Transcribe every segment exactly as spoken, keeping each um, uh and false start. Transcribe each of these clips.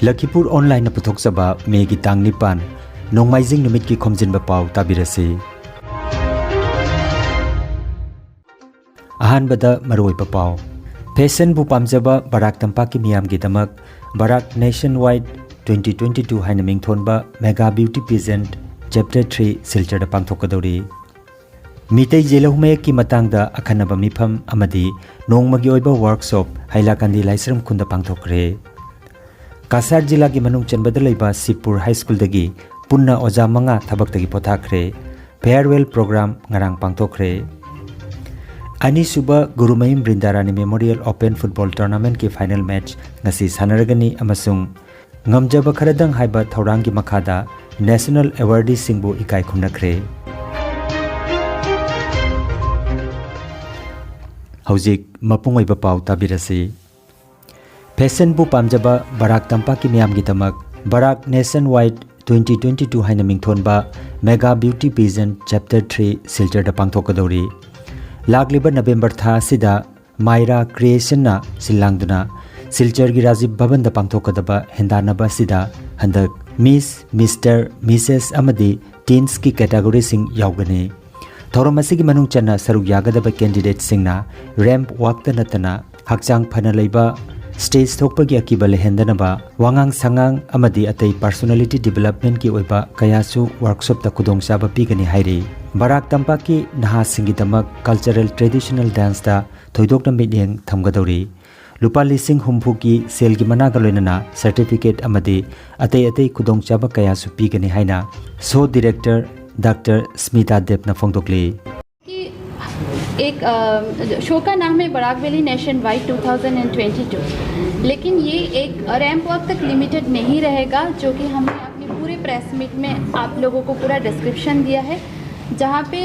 ꯂꯈꯤꯄꯨꯔ ꯑꯣꯟꯂꯥꯏꯟꯅ ꯄꯨꯊꯣꯛꯆꯕ ꯃꯦꯒꯤ ꯇꯥꯡ ꯅꯤꯄꯥꯟ, ꯅꯣꯡꯃꯥꯏꯖꯤꯡ ꯅꯨꯃꯤꯠꯀꯤ ꯈꯣꯝꯖꯤꯟꯕ ꯄꯥꯎ ꯇꯥꯕꯤꯔꯁꯤ꯫ ꯑꯍꯥꯟꯕꯗ ꯃꯔꯨꯑꯣꯏꯕ ꯄꯥꯎ꯫ ꯐꯦꯁꯟꯕꯨ ꯄꯥꯝꯖꯕ ꯕꯔꯥꯛ ꯇꯝꯄꯥꯛꯀꯤ ꯃꯤꯌꯥꯝꯒꯤꯗꯃꯛ ꯕꯔꯥꯛ Nationwide twenty twenty-two ꯍꯥꯏꯅ ꯃꯤꯡꯊꯣꯟꯕ Mega Beauty Pageant Chapter three ꯁꯤꯜꯆꯔꯗ ꯄꯥꯡꯊꯣꯛꯀꯗꯧꯔꯤ꯫ ꯃꯤꯇꯩ ꯌꯦꯜꯍꯧ ꯃꯌꯦꯛꯀꯤ ꯃꯇꯥꯡꯗ ꯑꯈꯟꯅꯕ ꯃꯤꯐꯝ ꯑꯃꯗꯤ ꯅꯣꯡꯃꯒꯤ ꯑꯣꯏꯕ ꯋꯥꯔꯛꯁꯣꯞ ꯍꯩꯂꯥꯀꯥꯟꯗꯤ ꯂꯥꯏꯁ꯭ꯔꯝ ꯈꯨꯟꯗ ꯄꯥꯡꯊꯣꯛꯈ꯭ꯔꯦ꯫ ꯀꯁꯥꯔ ꯖꯤꯂꯥꯒꯤ ꯃꯅꯨꯡ ꯆꯟꯕꯗ ꯂꯩꯕ ꯁꯤꯕꯄꯨꯔ ꯍꯥꯏ ꯁ꯭ꯀꯨꯜꯗꯒꯤ ꯄꯨꯟꯅ ꯑꯣꯖꯥ ꯃꯉꯥ ꯊꯕꯛꯇꯒꯤ ꯄꯣꯊꯥꯈ꯭ꯔꯦ꯫ Farewell program ꯉꯔꯥꯡ ꯄꯥꯡꯊꯣꯛꯈ꯭ꯔꯦ꯫ ꯑꯅꯤꯁꯨꯕ Gurumayum ꯕ꯭ꯔꯤꯟꯗꯥꯔꯥꯅꯤ Memorial Open Football Tournamentꯀꯤ final match ꯉꯁꯤ ꯁꯥꯟꯅꯔꯒꯅꯤ ꯑꯃꯁꯨꯡ ꯉꯝꯖꯕ ꯈꯔꯗꯪ ꯍꯥꯏꯕ ꯊꯧꯔꯥꯡꯒꯤ ꯃꯈꯥꯗ National Awardꯁꯤꯡꯕꯨ ꯏꯀꯥꯏ ꯈꯨꯝꯅꯈ꯭ꯔꯦ꯫ ꯍꯧꯖꯤꯛ ꯃꯄꯨꯡ ꯑꯣꯏꯕ ꯄꯥꯎ ꯇꯥꯕꯤꯔꯁꯤ꯫ ꯐꯦꯁꯟꯕꯨ ꯄꯥꯝꯖꯕ ꯕꯔꯥꯛ ꯇꯝꯄꯥꯛꯀꯤ ꯃꯤꯌꯥꯝꯒꯤꯗꯃꯛ ꯕꯔꯥꯛ Nationwide twenty twenty-two ꯍꯥꯏꯅ ꯃꯤꯡꯊꯣꯟꯕ Mega Beauty Pageant Chapter three ꯁꯤꯜꯆꯔꯗ ꯄꯥꯡꯊꯣꯛꯀꯗꯧꯔꯤ꯫ ꯂꯥꯛꯂꯤꯕ ꯅꯕꯦꯝꯕꯔ ꯊꯥ ꯑꯁꯤꯗ ꯃꯥꯏꯔꯥ Creationꯅ ꯁꯤꯜꯂꯥꯡꯗꯨꯅ ꯁꯤꯜꯆꯔꯒꯤ ꯔꯥꯖꯤꯕ ꯚꯕꯟꯗ ꯄꯥꯡꯊꯣꯛꯀꯗꯕ ꯍꯦꯟꯗꯥꯟꯅꯕ ꯑꯁꯤꯗ ꯍꯟꯗꯛ Miss, Mister, Missus ꯑꯃꯗꯤ Teensꯀꯤ categoryꯁꯤꯡ ꯌꯥꯎꯒꯅꯤ꯫ ꯊꯧꯔꯝ ꯑꯁꯤꯒꯤ ꯃꯅꯨꯡ ꯆꯟꯅ ꯁꯔꯨꯛ ꯌꯥꯒꯗꯕ candidateꯁꯤꯡꯅ ramp walkꯇ ꯅꯠꯇꯅ ꯍꯛꯆꯥꯡ ꯐꯅ ꯂꯩꯕ, stage ꯊꯣꯛꯄꯒꯤ ꯑꯀꯤꯕ ꯂꯩꯍꯟꯗꯅꯕ, ꯋꯥꯉꯥꯡ ꯁꯉꯥꯡ ꯑꯃꯗꯤ ꯑꯇꯩ personality developmentꯀꯤ ꯑꯣꯏꯕ ꯀꯌꯥꯁꯨ workshopꯇ ꯈꯨꯗꯣꯡꯆꯥꯕ ꯄꯤꯒꯅꯤ ꯍꯥꯏꯔꯤ꯫ ꯕꯔꯥꯛ ꯇꯝꯄꯥꯛꯀꯤ ꯅꯍꯥꯁꯤꯡꯒꯤꯗꯃꯛ cultural traditional danceꯇ ꯊꯣꯏꯗꯣꯛꯅ ꯃꯤꯠꯌꯦꯡ ꯊꯝꯒꯗꯧꯔꯤ꯫ ꯂꯨꯄꯥ ꯂꯤꯁꯤꯡ ꯍꯨꯝꯐꯨꯒꯤ ꯁꯦꯜꯒꯤ ꯃꯅꯥꯒ ꯂꯣꯏꯅꯅ certificate ꯑꯃꯗꯤ ꯑꯇꯩ ꯑꯇꯩ ꯈꯨꯗꯣꯡꯆꯥꯕ ꯀꯌꯥꯁꯨ ꯄꯤꯒꯅꯤ ꯍꯥꯏꯅ show director Doctor ꯁ꯭ꯃꯤꯇꯥ ꯗꯦꯕꯅ ꯐꯣꯡꯗꯣꯛꯂꯤ꯫ कि एक, अ, शो का नाम है Barak valley Nationwide two thousand and twenty two, लेकिन ये एक रैंप वॉक तक लिमिटेड नहीं रहेगा, जो कि हमने अपने पूरे प्रेस मीट में आप लोगों को पूरा डिस्क्रिप्शन दिया है, जहाँ पे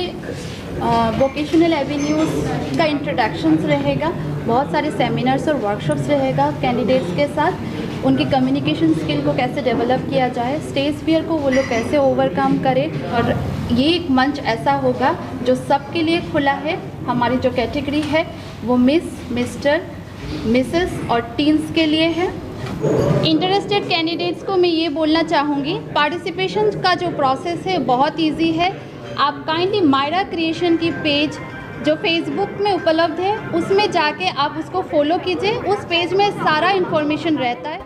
वोकेशनल एवेन्यूज़ का इंट्रोडक्शंस रहेगा, बहुत सारे सेमिनार्स और वर्कशॉप्स रहेगा कैंडिडेट्स के साथ, उनकी कम्युनिकेशन स्किल को कैसे डेवलप किया जाए, स्टेज फियर को वो लोग कैसे ओवरकम करें। और ये एक मंच ऐसा होगा जो सबके लिए खुला है। हमारी जो कैटेगरी है वो मिस, मिस्टर, मिसेस और टीन्स के लिए है। इंटरेस्टेड कैंडिडेट्स को मैं ये बोलना चाहूँगी, पार्टिसिपेशन का जो प्रोसेस है बहुत इजी है। आप काइंडली मायरा क्रिएशन की पेज जो फेसबुक में उपलब्ध है, उसमें जाके आप उसको फॉलो कीजिए। उस पेज में सारा इन्फॉर्मेशन रहता है।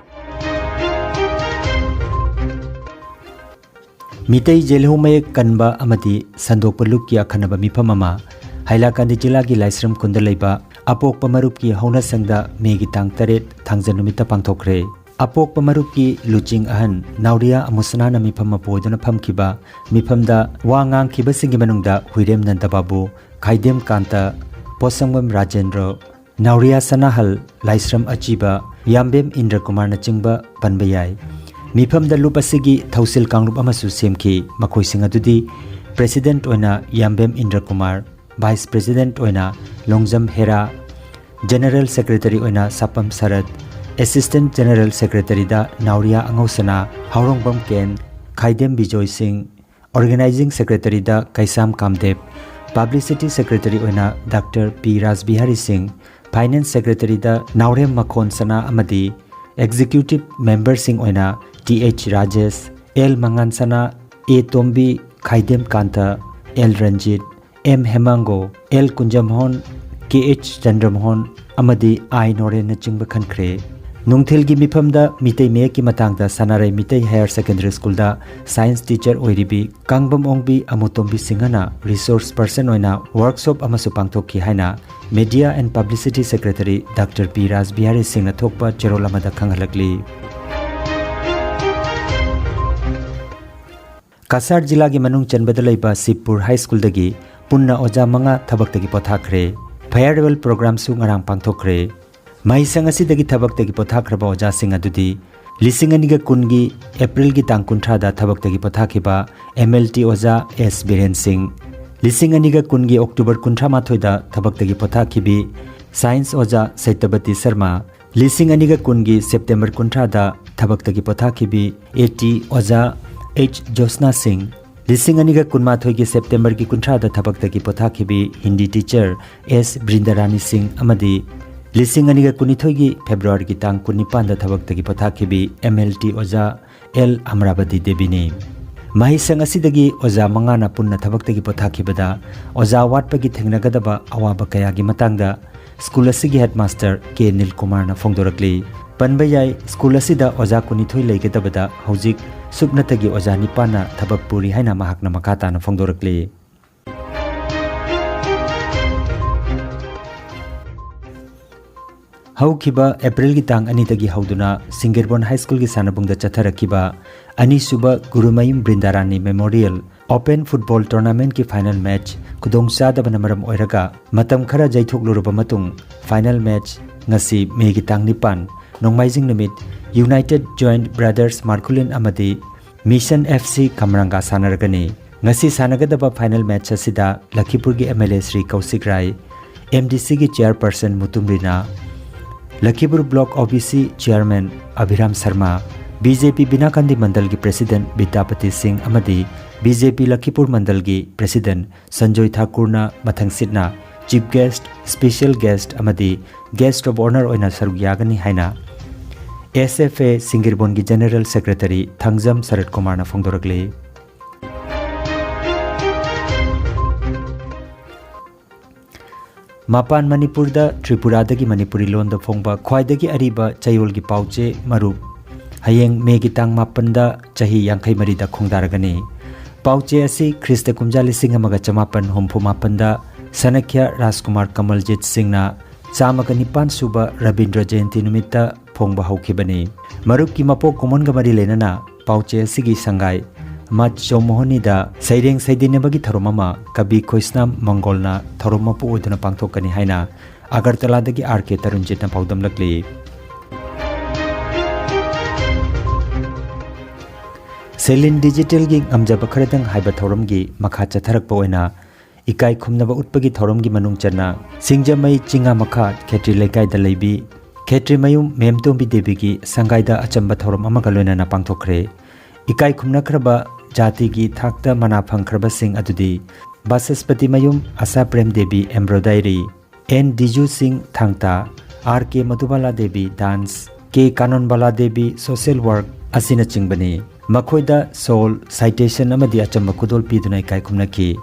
ꯃꯤꯇꯩ ꯖꯦꯜꯍꯧ ꯃꯌꯦꯛ ꯀꯟꯕ ꯑꯃꯗꯤ ꯁꯟꯗꯣꯛꯄ ꯂꯨꯞꯀꯤ ꯑꯈꯟꯅꯕ ꯃꯤꯐꯝ ꯑꯃ ꯍꯥꯏꯂꯥꯀꯥꯟꯗꯤ ꯖꯤꯂꯥꯒꯤ ꯂꯥꯏꯁ꯭ꯔꯝ ꯈꯨꯟꯗ ꯂꯩꯕ ꯑꯄꯣꯛꯄ ꯃꯔꯨꯞꯀꯤ ꯍꯧꯅꯁꯪꯗ ꯃꯦꯒꯤ ꯇꯥꯡ ꯇꯔꯦꯠ ꯊꯥꯡꯖ ꯅꯨꯃꯤꯠꯇ ꯄꯥꯡꯊꯣꯛꯈ꯭ꯔꯦ꯫ ꯑꯄꯣꯛꯄ ꯃꯔꯨꯞꯀꯤ ꯂꯨꯆꯤꯡ ꯑꯍꯟ ꯅꯥꯎꯔꯤꯌꯥ ꯑꯃꯨꯁꯅꯥꯅ ꯃꯤꯐꯝ ꯃꯄꯨ ꯑꯣꯏꯗꯨꯅ ꯐꯝꯈꯤꯕ ꯃꯤꯐꯝꯗ ꯋꯥ ꯉꯥꯡꯈꯤꯕꯁꯤꯡꯒꯤ ꯃꯅꯨꯡꯗ ꯍꯨꯏꯔꯦꯝ ꯅꯟꯗꯕꯥꯕꯨ, ꯈꯥꯏꯗꯦꯝ ꯀꯥꯟꯇ, ꯄꯣꯠꯁꯪꯕꯝ ꯔꯥꯖꯦꯟꯗ꯭ꯔ, ꯅꯥꯎꯔꯤꯌꯥ ꯁꯅꯥꯍꯜ, ꯂꯥꯏꯁ꯭ꯔꯝ ꯑꯆꯤꯕ, ꯌꯥꯝꯕꯦꯝ ꯏꯟꯗ꯭ꯔ ꯀꯨꯃꯥꯔꯅꯆꯤꯡꯕ ꯄꯟꯕ ꯌꯥꯏ꯫ ꯃꯤꯐꯝꯗ ꯂꯨꯞ ꯑꯁꯤꯒꯤ ꯊꯧꯁꯤꯜ ꯀꯥꯡꯂꯨꯞ ꯑꯃꯁꯨ ꯁꯦꯝꯈꯤ꯫ ꯃꯈꯣꯏꯁꯤꯡ ꯑꯗꯨꯗꯤ ꯄ꯭ꯔꯦꯁꯤꯗꯦꯟꯠ ꯑꯣꯏꯅ ꯌꯥꯝꯕꯦꯝ ꯏꯟꯗ꯭ꯔ ꯀꯨꯃꯥꯔ, ꯚꯥꯏꯁ ꯄ꯭ꯔꯦꯁꯤꯗꯦꯟꯠ ꯑꯣꯏꯅ ꯂꯣꯡꯖꯝ ꯍꯦꯔꯥ, ꯖꯦꯅꯔꯦꯜ ꯁꯦꯀ꯭ꯔꯦꯇꯔꯤ ꯑꯣꯏꯅ ꯁꯥꯄꯝ ꯁꯔꯠ, ꯑꯦꯁꯤꯁꯇꯦꯟꯠ ꯖꯦꯅꯔꯦꯜ ꯁꯦꯀ꯭ꯔꯦꯇꯔꯤꯗ ꯅꯥꯎꯔꯤꯌꯥ ꯑꯉꯧꯁꯅꯥ, ꯍꯥꯎꯔꯣꯡꯕꯝ ꯀꯦꯟ, ꯈꯥꯏꯗꯦꯝ ꯕꯤꯖꯣꯏ ꯁꯤꯡ, ꯑꯣꯔꯒꯅꯥꯏꯖꯤꯡ ꯁꯦꯀ꯭ꯔꯦꯇꯔꯤꯗ ꯀꯩꯁꯥꯝ ꯀꯥꯝꯗꯦꯞ, ꯄꯕ꯭ꯂꯤꯁꯤꯇꯤ ꯁꯦꯀ꯭ꯔꯦꯇꯔꯤ ꯑꯣꯏꯅ ꯗꯥꯛꯇꯔ ꯄꯤ ꯔꯥꯖꯕꯤꯍꯥꯔꯤ ꯁꯤꯡ, ꯐꯥꯏꯅꯥꯟꯁ ꯁꯦꯀ꯭ꯔꯦꯇꯔꯤꯗ ꯅꯥꯎꯔꯦꯝ ꯃꯈꯣꯟ ꯁꯅꯥ ꯑꯃꯗꯤ ꯑꯦꯛꯖꯤꯀ꯭ꯌꯨꯇꯤꯚ ꯃꯦꯝꯕꯔꯁꯤꯡ ꯑꯣꯏꯅ ꯇꯤ ꯑꯩꯆ ꯔꯥꯖꯦꯁ, ꯑꯦꯜ ꯃꯉꯥꯟ Sana, A Tombi, Khaidem Kanta, L Ranjit, M Hemango, L Kunjamohan, K H Chandramohan ꯑꯃꯗꯤ ꯑꯥꯏ ꯅꯣꯔꯦꯟꯅꯆꯤꯡꯕ ꯈꯟꯈ꯭ꯔꯦ꯫ ꯅꯨꯡꯊꯤꯜꯒꯤ ꯃꯤꯐꯝꯗ ꯃꯤꯇꯩ ꯃꯌꯦꯛꯀꯤ ꯃꯇꯥꯡꯗ ꯁꯅꯥꯔꯩ ꯃꯤꯇꯩ ꯍꯥꯌꯔ ꯁꯦꯀꯦꯟꯗꯔꯤ ꯁ꯭ꯀꯨꯜꯗ ꯁꯥꯏꯟꯁ ꯇꯤꯆꯔ ꯑꯣꯏꯔꯤꯕꯤ ꯀꯥꯡꯕꯝ ꯑꯣꯡꯕꯤ ꯑꯃꯨꯇꯣꯝꯕꯤ ꯁꯤꯡꯍꯅ ꯔꯤꯁꯣꯔꯁ ꯄꯔꯁꯟ ꯑꯣꯏꯅ ꯋꯥꯔꯛꯁꯣꯞ ꯑꯃꯁꯨ ꯄꯥꯡꯊꯣꯛꯈꯤ ꯍꯥꯏꯅ media and publicity secretary doctor P Rajbihari ꯁꯤꯡꯅ ꯊꯣꯛꯄ ꯆꯦꯔꯣꯜ ꯑꯃꯗ ꯈꯪꯍꯜꯂꯛꯂꯤ꯫ ꯀꯁꯥꯔ ꯖꯤꯂꯥꯒꯤ ꯃꯅꯨꯡ ꯆꯟꯕꯗ ꯂꯩꯕ ꯁꯤꯕꯄꯨꯔ ꯍꯥꯏ ꯁ꯭ꯀꯨꯜꯗꯒꯤ ꯄꯨꯟꯅ ꯑꯣꯖꯥ ꯃꯉꯥ ꯊꯕꯛꯇꯒꯤ ꯄꯣꯊꯥꯈ꯭ꯔꯦ꯫ ꯐꯦꯌꯔꯋꯦꯜ ꯄ꯭ꯔꯣꯒ꯭ꯔꯥꯝꯁꯨ ꯉꯔꯥꯡ ꯄꯥꯡꯊꯣꯛꯈ꯭ꯔꯦ꯫ ꯃꯍꯩꯁꯪ ꯑꯁꯤꯗꯒꯤ ꯊꯕꯛꯇꯒꯤ ꯄꯣꯊꯥꯈ꯭ꯔꯕ ꯑꯣꯖꯥꯁꯤꯡ ꯑꯗꯨꯗꯤ ꯂꯤꯁꯤꯡ ꯑꯅꯤꯒ ꯀꯨꯟꯒꯤ ꯑꯦꯄ꯭ꯔꯤꯜꯒꯤ ꯇꯥꯡ ꯀꯨꯟꯊ꯭ꯔꯥꯗ ꯊꯕꯛꯇꯒꯤ ꯄꯣꯊꯥꯈꯤꯕ ꯑꯦꯝ ꯑꯦꯜ ꯇꯤ ꯑꯣꯖꯥ ꯑꯦꯁ ꯕꯤꯔꯦꯟ ꯁꯤꯡ, ꯂꯤꯁꯤꯡ ꯑꯅꯤꯒ ꯀꯨꯟꯒꯤ ꯑꯣꯛꯇꯣꯕꯔ ꯀꯨꯟꯊ꯭ꯔꯥ ꯃꯥꯊꯣꯏꯗ ꯊꯕꯛꯇꯒꯤ ꯄꯣꯊꯥꯈꯤꯕꯤ ꯁꯥꯏꯟꯁ ꯑꯣꯖꯥ ꯁꯩꯇꯕꯇꯤ ꯁꯔꯃ, ꯂꯤꯁꯤꯡ ꯑꯅꯤꯒ ꯀꯨꯟꯒꯤ ꯁꯦꯞꯇꯦꯝꯕꯔ ꯀꯨꯟꯊ꯭ꯔꯥꯗ ꯊꯕꯛꯇꯒꯤ ꯄꯣꯊꯥꯈꯤꯕꯤ ꯑꯦ ꯇꯤ ꯑꯣꯖꯥ ꯑꯩꯆ ꯖꯣꯁꯅꯥ ꯁꯤꯡ, ꯂꯤꯁꯤꯡ ꯑꯅꯤꯒ ꯀꯨꯟꯃꯥꯊꯣꯏꯒꯤ ꯁꯦꯞꯇꯦꯝꯕꯔꯒꯤ ꯀꯨꯟꯊ꯭ꯔꯥꯗ ꯊꯕꯛꯇꯒꯤ ꯄꯣꯊꯥꯈꯤꯕꯤ ꯍꯤꯟꯗꯤ ꯇꯤꯆꯔ ꯑꯦꯁ ꯕ꯭ꯔꯤꯟꯗꯥꯔꯥꯅꯤ ꯁꯤꯡ ꯑꯃꯗꯤ ꯂꯤꯁꯤꯡ ꯑꯅꯤꯒ ꯀꯨꯟꯅꯤꯊꯣꯏꯒꯤ ꯐꯦꯕ꯭ꯔꯨꯋꯥꯔꯤꯒꯤ ꯇꯥꯡ ꯀꯨꯟꯅꯤꯄꯥꯟꯗ ꯊꯕꯛꯇꯒꯤ ꯄꯣꯊꯥꯈꯤꯕꯤ ꯑꯦꯝ ꯑꯦꯜ ꯇꯤ ꯑꯣꯖꯥ ꯑꯦꯜ ꯑꯃꯔꯥꯕꯗꯤ ꯗꯦꯕꯤꯅꯤ꯫ ꯃꯍꯩꯁꯪ ꯑꯁꯤꯗꯒꯤ ꯑꯣꯖꯥ ꯃꯉꯥꯅ ꯄꯨꯟꯅ ꯊꯕꯛꯇꯒꯤ ꯄꯣꯊꯥꯈꯤꯕꯗ ꯑꯣꯖꯥ ꯋꯥꯠꯄꯒꯤ ꯊꯦꯡꯅꯒꯗꯕ ꯑꯋꯥꯕ ꯀꯌꯥꯒꯤ ꯃꯇꯥꯡꯗ ꯁ꯭ꯀꯨꯜ ꯑꯁꯤꯒꯤ ꯍꯦꯗꯃꯥꯁꯇꯔ ꯀꯦ ꯅꯤꯜ ꯀꯨꯃꯥꯔꯅ ꯐꯣꯡꯗꯣꯔꯛꯂꯤ꯫ ꯄꯟꯕ ꯌꯥꯏ, ꯁ꯭ꯀꯨꯜ ꯑꯁꯤꯗ ꯑꯣꯖꯥ ꯀꯨꯟꯅꯤꯊꯣꯏ ꯂꯩꯒꯗꯕꯗ ꯍꯧꯖꯤꯛ ꯁꯨꯞꯅꯇꯒꯤ ꯑꯣꯖꯥ ꯅꯤꯄꯥꯟꯅ ꯊꯕꯛ ꯄꯨꯔꯤ ꯍꯥꯏꯅ ꯃꯍꯥꯛꯅ ꯃꯈꯥ ꯇꯥꯅ ꯐꯣꯡꯗꯣꯔꯛꯂꯤ꯫ ꯍꯧꯈꯤꯕ ꯑꯦꯄ꯭ꯔꯤꯜꯒꯤ ꯇꯥꯡ ꯑꯅꯤꯗꯒꯤ ꯍꯧꯗꯨꯅ ꯁꯤꯡꯒꯤꯔꯕꯣꯟ ꯍꯥꯏ ꯁ꯭ꯀꯨꯜꯒꯤ ꯁꯥꯟꯅꯕꯨꯡꯗ ꯆꯠꯊꯔꯛꯈꯤꯕ ꯑꯅꯤꯁꯨꯕ Gurumayum Brindarani memorial open football ꯇꯣꯔꯅꯥꯃꯦꯟꯠꯀꯤ ꯐꯥꯏꯅꯦꯜ ꯃꯦꯆ ꯈꯨꯗꯣꯡꯆꯥꯗꯕꯅ ꯃꯔꯝ ꯑꯣꯏꯔꯒ ꯃꯇꯝ ꯈꯔ ꯌꯩꯊꯣꯛꯂꯨꯔꯕ ꯃꯇꯨꯡ, ꯐꯥꯏꯅꯦꯜ ꯃꯦꯆ ꯉꯁꯤ ꯃꯦꯒꯤ ꯇꯥꯡ ꯅꯤꯄꯥꯟ, ꯅꯣꯡꯃꯥꯏꯖꯤꯡ ꯅꯨꯃꯤꯠ, ꯌꯨꯅꯥꯏꯇꯦꯗ ꯖꯣꯏꯟꯠ ꯕ꯭ꯔꯗꯔꯁ ꯃꯥꯔꯈꯨꯂꯤꯟ ꯑꯃꯗꯤ ꯃꯤꯁꯟ ꯑꯦꯐ ꯁꯤ ꯀꯝꯔꯪꯒ ꯁꯥꯟꯅꯔꯒꯅꯤ꯫ ꯉꯁꯤ ꯁꯥꯟꯅꯒꯗꯕ ꯐꯥꯏꯅꯦꯜ ꯃꯦꯆ ꯑꯁꯤꯗ ꯂꯈꯤꯄꯨꯔꯒꯤ M L A Shri Kaushik Rai, M D ꯁꯤꯒꯤ chairperson Mutum Rina, Lakhipur block O B C chairman Abhiram Sharma, B J P Binakandi ꯃꯟꯗꯜꯒꯤ ꯄ꯭ꯔꯦꯁꯤꯗꯦꯟꯠ ꯕꯤꯗ꯭ꯌꯥꯄꯇꯤ ꯁꯤꯡ ꯑꯃꯗꯤ ꯕꯤ ꯖꯦ ꯄꯤ ꯂꯈꯤꯄꯨꯔ ꯃꯟꯗꯜꯒꯤ ꯄ꯭ꯔꯦꯁꯤꯗꯦꯟꯠ ꯁꯟꯖꯣꯏ ꯊꯥꯀꯨꯔꯅ ꯃꯊꯪꯁꯤꯠꯅ ꯆꯤꯐ ꯒꯦꯁ꯭ꯠ, ꯁ꯭ꯄꯦꯁꯤꯌꯦꯜ ꯒꯦꯁ꯭ꯠ ꯑꯃꯗꯤ ꯒꯦꯁ꯭ꯠ ꯑꯣꯐ ꯑꯣꯅꯔ ꯑꯣꯏꯅ ꯁꯔꯨꯛ ꯌꯥꯒꯅꯤ ꯍꯥꯏꯅ ꯑꯦꯁ ꯑꯦꯐ ꯑꯦ ꯁꯤꯡꯒꯤꯔꯕꯣꯟꯒꯤ ꯖꯦꯅꯦꯔꯦꯜ ꯁꯦꯀ꯭ꯔꯦꯇꯔꯤ ꯊꯥꯡꯖꯝ ꯁꯔꯠ ꯀꯨꯃꯥꯔꯅ ꯐꯣꯡꯗꯣꯔꯛꯂꯤ꯫ ꯃꯄꯥꯟ ꯃꯅꯤꯄꯨꯔꯗ ꯇ꯭ꯔꯤꯄꯨꯔꯥꯗꯒꯤ ꯃꯅꯤꯄꯨꯔꯤ ꯂꯣꯟꯗ ꯐꯣꯡꯕ ꯈ꯭ꯋꯥꯏꯗꯒꯤ ꯑꯔꯤꯕ ꯆꯌꯣꯜꯒꯤ ꯄꯥꯎꯆꯦ ꯃꯔꯨꯞ ꯍꯌꯦꯡ ꯃꯦꯒꯤ ꯇꯥꯡ ꯃꯥꯄꯟꯗ ꯆꯍꯤ ꯌꯥꯡꯈꯩ ꯃꯔꯤꯗ ꯈꯣꯡꯗꯥꯔꯒꯅꯤ꯫ ꯄꯥꯎꯆꯦ ꯑꯁꯤ ꯈ꯭ꯔꯤꯁꯇ ꯀꯨꯝꯖꯥ ꯂꯤꯁꯤꯡ ꯑꯃꯒ ꯆꯃꯥꯄꯟ ꯍꯨꯝꯐꯨ ꯃꯥꯄꯟꯗ ꯁꯅꯈ꯭ꯌ ꯔꯥꯖꯀꯨꯃꯥꯔ ꯀꯃꯜꯖꯤꯠ ꯁꯤꯡꯅ ꯆꯥꯝꯃꯒ ꯅꯤꯄꯥꯟ ꯁꯨꯕ ꯔꯕꯤꯟꯗ꯭ꯔ ꯖꯌꯟꯇꯤ ꯅꯨꯃꯤꯠꯇ ꯐꯣꯡꯕ ꯍꯧꯈꯤꯕꯅꯤ꯫ ꯃꯔꯨꯞꯀꯤ ꯃꯄꯣꯛ ꯀꯨꯝꯑꯣꯟꯒ ꯃꯔꯤ ꯂꯩꯅꯅ ꯄꯥꯎꯆꯦ ꯑꯁꯤꯒꯤ ꯁꯪꯒꯥꯏ ꯃꯆ ꯆꯧꯃꯣꯍꯅꯤꯗ ꯁꯩꯔꯦꯡ ꯁꯩꯗꯦꯟꯅꯕꯒꯤ ꯊꯧꯔꯝ ꯑꯃ ꯀꯕꯤ ꯈꯣꯏꯁꯅꯥꯝ ꯃꯪꯒꯣꯜꯅ ꯊꯧꯔꯝ ꯃꯄꯨ ꯑꯣꯏꯗꯨꯅ ꯄꯥꯡꯊꯣꯛꯀꯅꯤ ꯍꯥꯏꯅ ꯑꯒꯔꯇꯂꯥꯗꯒꯤ ꯑꯥꯔ ꯀꯦ ꯇꯔꯨꯟꯖꯤꯠꯅ ꯄꯥꯎꯗꯝꯂꯛꯂꯤ꯫ ꯁꯦꯂꯤꯟ ꯗꯤꯖꯤꯇꯦꯜꯒꯤ ꯉꯝꯖꯕ ꯈꯔꯗꯪ ꯍꯥꯏꯕ ꯊꯧꯔꯝꯒꯤ ꯃꯈꯥ ꯆꯠꯊꯔꯛꯄ ꯑꯣꯏꯅ ꯏꯀꯥꯏ ꯈꯨꯝꯅꯕ ꯎꯠꯄꯒꯤ ꯊꯧꯔꯝꯒꯤ ꯃꯅꯨꯡ ꯆꯟꯅ ꯁꯤꯡꯖꯃꯩ ꯆꯤꯡꯉꯥ ꯃꯈꯥ ꯈꯦꯇ꯭ꯔꯤ ꯂꯩꯀꯥꯏꯗ ꯂꯩꯕꯤ ꯈꯦꯇ꯭ꯔꯤꯃꯌꯨꯝ ꯃꯦꯝꯇꯣꯝꯕꯤ ꯗꯦꯕꯤꯒꯤ ꯁꯪꯒꯥꯏꯗ ꯑꯆꯝꯕ ꯊꯧꯔꯝ ꯑꯃꯒ ꯂꯣꯏꯅꯅ ꯄꯥꯡꯊꯣꯛꯈ꯭ꯔꯦ꯫ ꯏꯀꯥꯏ ꯈꯨꯝꯅꯈ꯭ꯔꯕ ꯖꯥꯇꯤꯒꯤ ꯊꯥꯛꯇ ꯃꯅꯥ ꯐꯪꯈ꯭ꯔꯕꯁꯤꯡ ꯑꯗꯨꯗꯤ ꯕꯥꯁꯁꯄꯇꯤꯃꯌꯨꯝ ꯑꯁꯥ ꯄ꯭ꯔꯦꯝ ꯗꯦꯕꯤ ꯑꯦꯝꯕ꯭ꯔꯣꯏꯗꯥꯏꯔꯤ, ꯑꯦꯟ ꯗꯤꯖꯨ ꯁꯤꯡ ꯊꯥꯡꯇꯥ, R K Madhubala Devi Dance, K Kanonbala Devi Social Work ꯑꯁꯤꯅꯆꯤꯡꯕꯅꯤ꯫ ꯃꯈꯣꯏꯗ ꯁꯣꯜ, ꯁꯥꯏꯇꯦꯁꯟ ꯑꯃꯗꯤ ꯑꯆꯝꯕ ꯈꯨꯗꯣꯜ ꯄꯤꯗꯨꯅ ꯏꯀꯥꯏ ꯈꯨꯝꯅꯈꯤ꯫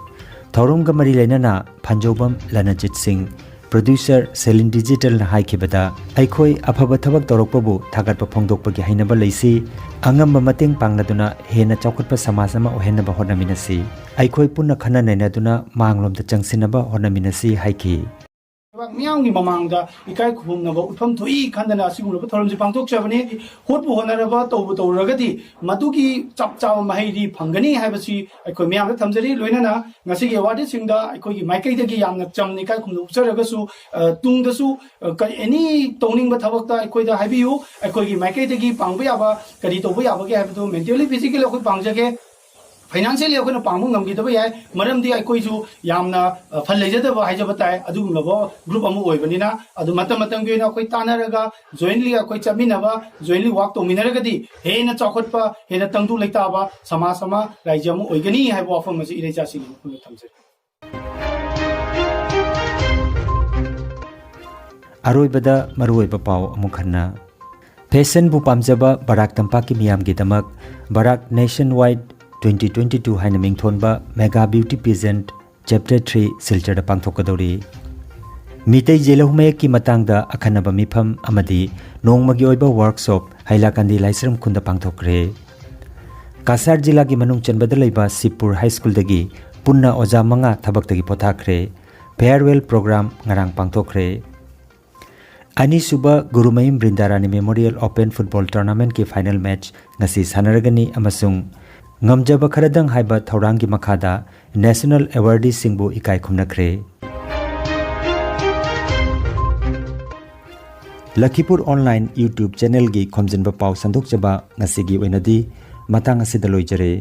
ꯊꯧꯔꯝꯒ ꯃꯔꯤ ꯂꯩꯅꯅ ꯐꯟꯖꯧꯕꯝ ꯂꯅꯖꯤꯠ ꯁꯤꯡ, ꯄ꯭ꯔꯣꯗ꯭ꯌꯨꯁꯔ ꯁꯦꯂꯤꯟ ꯗꯤꯖꯤꯇꯦꯜꯅ ꯍꯥꯏꯈꯤꯕꯗ, "ꯑꯩꯈꯣꯏ ꯑꯐꯕ ꯊꯕꯛ ꯇꯧꯔꯛꯄꯕꯨ ꯊꯥꯒꯠꯄ ꯐꯣꯡꯗꯣꯛꯄꯒꯤ ꯍꯩꯅꯕ ꯂꯩꯁꯤ꯫ ꯑꯉꯝꯕ ꯃꯇꯦꯡ ꯄꯥꯡꯅꯗꯨꯅ ꯍꯦꯟꯅ ꯆꯥꯎꯈꯠꯄ ꯁꯃꯥꯖ ꯑꯃ ꯑꯣꯏꯍꯟꯅꯕ ꯍꯣꯠꯅꯃꯤꯟꯅꯁꯤ꯫ ꯑꯩꯈꯣꯏ ꯄꯨꯟꯅ ꯈꯟꯅ ꯅꯩꯅꯗꯨꯅ ꯃꯥꯡꯂꯣꯝꯗ ꯆꯪꯁꯤꯟꯅꯕ ꯍꯣꯠꯅꯃꯤꯟꯅꯁꯤ" ꯍꯥꯏꯈꯤ꯫ ꯂꯩꯕꯥꯛ ꯃꯤꯌꯥꯝꯒꯤ ꯃꯃꯥꯡꯗ ꯏꯀꯥꯏ ꯈꯨꯝꯅꯕ ꯎꯠꯐꯝ ꯊꯣꯛꯏ ꯈꯟꯗꯅ ꯑꯁꯤꯒꯨꯝꯂꯕ ꯊꯧꯔꯝꯁꯤ ꯄꯥꯡꯊꯣꯛꯆꯕꯅꯤ꯫ ꯍꯣꯠꯄꯨ ꯍꯣꯠꯅꯔꯕ, ꯇꯧꯕꯨ ꯇꯧꯔꯒꯗꯤ ꯃꯗꯨꯒꯤ ꯆꯞ ꯆꯥꯕ ꯃꯍꯩꯗꯤ ꯐꯪꯒꯅꯤ ꯍꯥꯏꯕꯁꯤ ꯑꯩꯈꯣꯏ ꯃꯌꯥꯝꯗ ꯊꯝꯖꯔꯤ꯫ ꯂꯣꯏꯅꯅ ꯉꯁꯤꯒꯤ ꯑꯦꯋꯥꯔꯗꯤꯁꯤꯡꯗ ꯑꯩꯈꯣꯏꯒꯤ ꯃꯥꯏꯀꯩꯗꯒꯤ ꯌꯥꯝꯅ ꯆꯝꯅ ꯏꯀꯥꯏ ꯈꯨꯝꯅꯕ ꯎꯠꯆꯔꯒꯁꯨ, ꯑ, ꯇꯨꯡꯗꯁꯨ, ꯑ, ꯀ-, ꯑꯦꯅꯤ ꯇꯧꯅꯤꯡꯕ ꯊꯕꯛꯇ ꯑꯩꯈꯣꯏꯗ ꯍꯥꯏꯕꯤꯌꯨ꯫ ꯑꯩꯈꯣꯏꯒꯤ ꯃꯥꯏꯀꯩꯗꯒꯤ ꯄꯥꯡꯕ ꯌꯥꯕ ꯀꯔꯤ ꯇꯧꯕ ꯌꯥꯕꯒꯦ ꯍꯥꯏꯕꯗꯨ ꯃꯦꯟꯇꯦꯜꯂꯤ, ꯐꯤꯖꯤꯀꯦꯜꯂꯤ ꯑꯩꯈꯣꯏ ꯄꯥꯡꯖꯒꯦ꯫ ꯐꯥꯏꯅꯥꯟꯁꯤꯌꯦꯜꯂꯤ ꯑꯩꯈꯣꯏꯅ ꯄꯥꯡꯕ ꯉꯝꯈꯤꯗꯕ ꯌꯥꯏ, ꯃꯔꯝꯗꯤ ꯑꯩꯈꯣꯏꯁꯨ ꯌꯥꯝꯅ, ꯑ, ꯐꯟ ꯂꯩꯖꯗꯕ ꯍꯥꯏꯖꯕ ꯇꯥꯏ, ꯑꯗꯨꯒꯨꯝꯂꯕ ꯒ꯭ꯔꯨꯞ ꯑꯃ ꯑꯣꯏꯕꯅꯤꯅ꯫ ꯑꯗꯨ ꯃꯇꯝ ꯃꯇꯝꯒꯤ ꯑꯣꯏꯅ ꯑꯩꯈꯣꯏ ꯇꯥꯟꯅꯔꯒ, ꯖꯣꯏꯟꯂꯤ ꯑꯩꯈꯣꯏ ꯆꯠꯃꯤꯟꯅꯕ, ꯖꯣꯏꯟꯂꯤ ꯋꯥꯛ ꯇꯧꯃꯤꯟꯅꯔꯒꯗꯤ ꯍꯦꯟꯅ ꯆꯥꯎꯈꯠꯄ, ꯍꯦꯟꯅ ꯇꯪꯗꯨ ꯂꯩꯇꯥꯕ ꯁꯃꯥꯖ ꯑꯃ, ꯔꯥꯏꯖ꯭ꯌ ꯑꯃ ꯑꯣꯏꯒꯅꯤ ꯍꯥꯏꯕ ꯋꯥꯐꯝ ꯑꯁꯤ ꯏꯔꯩꯆꯥꯁꯤꯡꯒꯤ ꯃꯐꯝꯗ ꯊꯝꯖꯔꯤ꯫ ꯑꯔꯣꯏꯕꯗ ꯃꯔꯨꯑꯣꯏꯕ ꯄꯥꯎ ꯑꯃꯨꯛ ꯍꯟꯅ꯫ ꯐꯦꯁꯟꯕꯨ ꯄꯥꯝꯖꯕ ꯕꯔꯥꯛ ꯇꯝꯄꯥꯛꯀꯤ ꯃꯤꯌꯥꯝꯒꯤꯗꯃꯛ ꯕꯔꯥꯛ Nationwide twenty twenty two ꯍꯥꯏꯅ ꯃꯤꯡꯊꯣꯟꯕ mega beauty pageant chapter three ꯁꯤꯜꯆꯔꯗ ꯄꯥꯡꯊꯣꯛꯀꯗꯧꯔꯤ꯫ ꯃꯤꯇꯩ ꯌꯦꯜꯍꯧ ꯃꯌꯦꯛꯀꯤ ꯃꯇꯥꯡꯗ ꯑꯈꯟꯅꯕ ꯃꯤꯐꯝ ꯑꯃꯗꯤ ꯅꯣꯡꯃꯒꯤ ꯑꯣꯏꯕ ꯋꯥꯔꯛꯁꯣꯞ ꯍꯩꯂꯥꯀꯥꯟꯗꯤ ꯂꯥꯏꯁ꯭ꯔꯝ ꯈꯨꯟꯗ ꯄꯥꯡꯊꯣꯛꯈ꯭ꯔꯦ꯫ ꯀꯁꯥꯔ ꯖꯤꯂꯥꯒꯤ ꯃꯅꯨꯡ ꯆꯟꯕꯗ ꯂꯩꯕ ꯁꯤꯕꯄꯨꯔ ꯍꯥꯏ ꯁ꯭ꯀꯨꯜꯗꯒꯤ ꯄꯨꯟꯅ ꯑꯣꯖꯥ ꯃꯉꯥ ꯊꯕꯛꯇꯒꯤ ꯄꯣꯊꯥꯈ꯭ꯔꯦ꯫ ꯐꯦꯌꯔꯋꯦꯜ ꯄ꯭ꯔꯣꯒ꯭ꯔꯥꯝ ꯉꯔꯥꯡ ꯄꯥꯡꯊꯣꯛꯈ꯭ꯔꯦ꯫ ꯑꯅꯤꯁꯨꯕ Gurumayum Brindarani memorial open football ꯇꯣꯔꯅꯥꯃꯦꯟꯠꯀꯤ ꯐꯥꯏꯅꯦꯜ ꯃꯦꯆ ꯉꯁꯤ ꯁꯥꯟꯅꯔꯒꯅꯤ ꯑꯃꯁꯨꯡ ꯉꯝꯖꯕ ꯈꯔꯗꯪ ꯍꯥꯏꯕ ꯊꯧꯔꯥꯡꯒꯤ ꯃꯈꯥꯗ ꯅꯦꯁꯅꯦꯜ ꯑꯦꯋꯥꯔꯗꯤꯁꯁꯤꯡꯕꯨ ꯏꯀꯥꯏ ꯈꯨꯝꯅꯈ꯭ꯔꯦ꯫ ꯂꯈꯤꯄꯨꯔ ꯑꯣꯟꯂꯥꯏꯟ YouTube ꯆꯦꯅꯦꯜꯒꯤ ꯈꯣꯝꯖꯤꯟꯕ ꯄꯥꯎ ꯁꯟꯗꯣꯛꯆꯕ ꯉꯁꯤꯒꯤ ꯑꯣꯏꯅꯗꯤ ꯃꯇꯥꯡ ꯑꯁꯤꯗ ꯂꯣꯏꯖꯔꯦ꯫